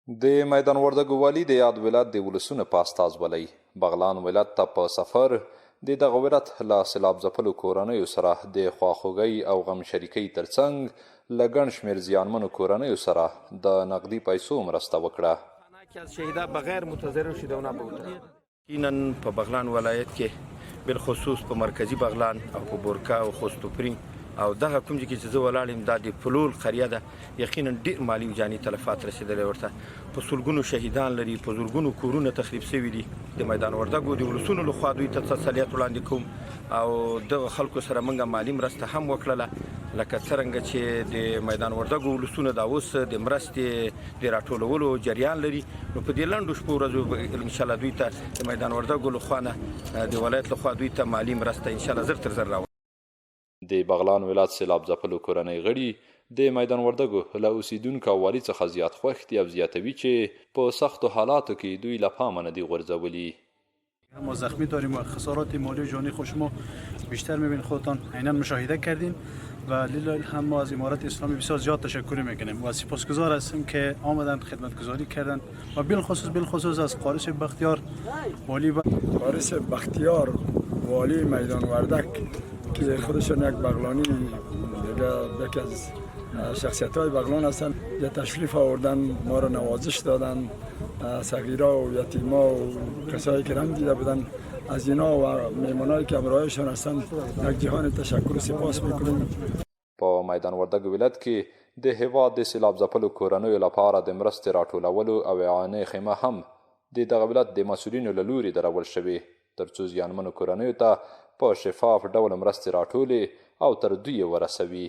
د میدان وردګو والي د یاد ولایت د ولسونو په استازولۍ بغلان ولایت ته په سفر د دغه ولایت له سیلاب ځپلو کورنیو سره د خواخوږۍ او غم شریکۍ ترڅنګ له ګڼ شمېر زیانمنو کورنیو سره د نقدي پیسو مرسته وکړه. یقینا په بغلان ولایت کې بالخصوص په مرکزي بغلان او په بورکا او خوستوپري او دغه کوم ځای کې چې زه ولاړ یم دا د پلول قریه ده، یقینا ډیر مالي او جاني تلفات رسیدلی ورته، په سلګونو شهیدان لري، په زرګونو کورونه تخریب شوي دي. د میدان وردګو د ولسونو لخوا دوی ته تسلیت وړاندې کوم او دغه خلکو سره موږ مالي مرسته هم وکړله، لکه څرنګه چې د میدان وردګو ولسونه دا اوس د مرستې د راټولولو جریان لري، نو په دې لنډو شپو ورځو ان شاء الله دوی ته د میدان وردګو لخوا نه د ولایت لخوا دوی ته مالي مرسته ان شاء الله زر تر زر راوړي. د بغلان ولایت سېلاب ځپلو کورنۍ غړي د میدان وردګو له اوسېدونکو او والي څخه زیات خوښ دي او زیاتوي چې په سختو حالاتو کې دوی له پامه نه دي غورځولي. ما زخمی داریم و خسارات مالی و جانی خود شما بیشتر میبینید، خودتان عینا مشاهده کردین و لله الحمد ما از امارت اسلامی بسیار زیاد تشکر میکنیم و سپاسگزار هستیم که آمدن خدمتگزاری کردن و بالخصوص از قاری صاحب بختیار والی قاری صاحب بختیار والی میدان وردک که خودشون یک بغلانی دیگه یکی از شخصیت های بغلان هستند، یه تشریف آوردن، ما رو نوازش دادن، صغیرا و یتیما و کسایی که رنج دیده بودن از اینا و میمونایی که همراهشان هستند یک جهان تشکر و سپاس میکنیم. په میدان وردګو ولایت کې د هېواد د سېلاب ځپلو کورنیو لپاره د مرستې راټولولو او اعانې خیمه هم د دغه ولایت د مسؤلینو له لوري درول شوې، ترڅو زیانمنو کورنیو ته په شفاف ډول مرستې راټولې او تر دوی یې ورسوي.